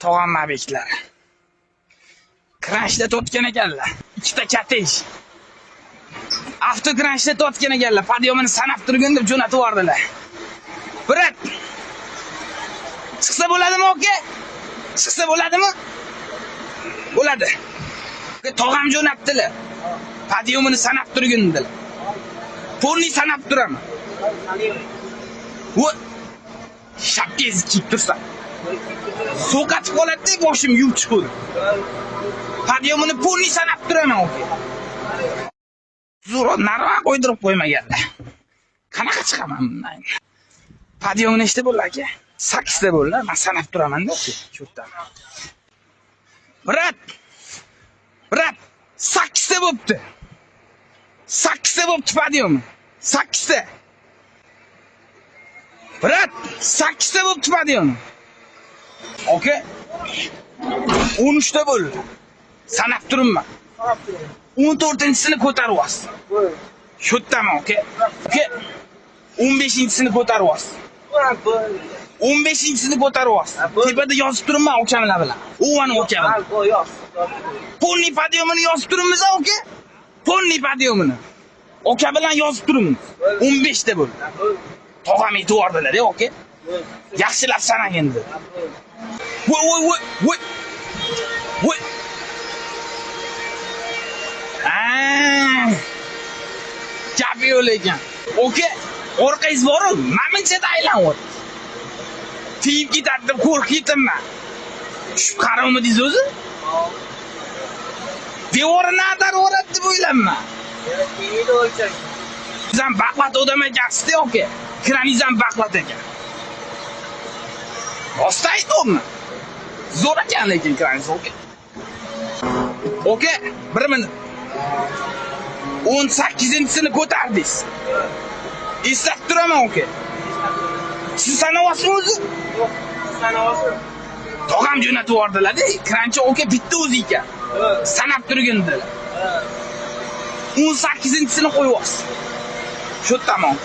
Tog'am obyektlar. Kran ishlatayotgan ekanlar. Ikkita katta ish. Avtokran ishlatayotgan ekanlar. Подъём ini sanab turgin deb jo'natib yubordilar. Брат. Chiqsa bo'ladimi, aka? Chiqsa bo'ladimi? Bo'ladi. Tog'am jo'natdilar. Подъём ini sanab turgin dedilar. Полный sanab turaman. Voy. Shapkangizni kiyib tursam. So'qatib qoladi-da, boshim yuvib chiqadi. Подъём ini полный sanab turaman, aka. Zo'r narva qo'ydirib qo'ymaganlar. Qanaqa chiqaman bundan? Подъём nechta bo'ldi, aka? 8 ta bo'ldi. Men sanab turaman-da, aka, shu yerdan. Брат. Брат, 8 ta bo'pti. 8 ta bo'pti подъём i. 8 ta. Брат, 8 ta bo'pti подъём i. Aka, 13 ta bo'ldi. Sanab turibman. 14-chisini ko'taryapsiz. Shu yerdaman, aka. Aka, 15-chisini ko'taryapsiz. 15-chisini ko'taryapsiz. Tepada yozib turibman ukamlar bilan. Uvani ukam. Полный подъём ini yozib turibmiz, aka. Полный подъём ini. Aka bilan yozib turibmiz. 15 ta bo'ldi. Tog'am aytib yubordilar, aka. Yaxshilab sanang endi. Voy voy voy voy. Voy. Ha. Gap yo'q lekin. Aka, orqangiz bor-ku, namunchada aylanyapti. Tegib ketadi deb qo'rqib ketibman. Tushib qarovmidingiz o'zi? Devorini ag'darib yuboradi deb o'ylayman. Siz ham baquvvat odam ekansizda, aka. Kraningiz ham baquvvat ekan. Rost aytyapman. Zo'r ekan lekin kraningiz, aka. Aka, bir minut. 18-chisini ko'tardingiz. Eslab turaman, aka. Siz sanayapsizmi o'zi? Yo'q, sanayapsiz. Tog'am jo'natib yubordilar-da, kranchi aka bitta o'zi ekan. Sanab turgin dedilar. 18-chisini qo'yyapsiz. Shu yerdaman.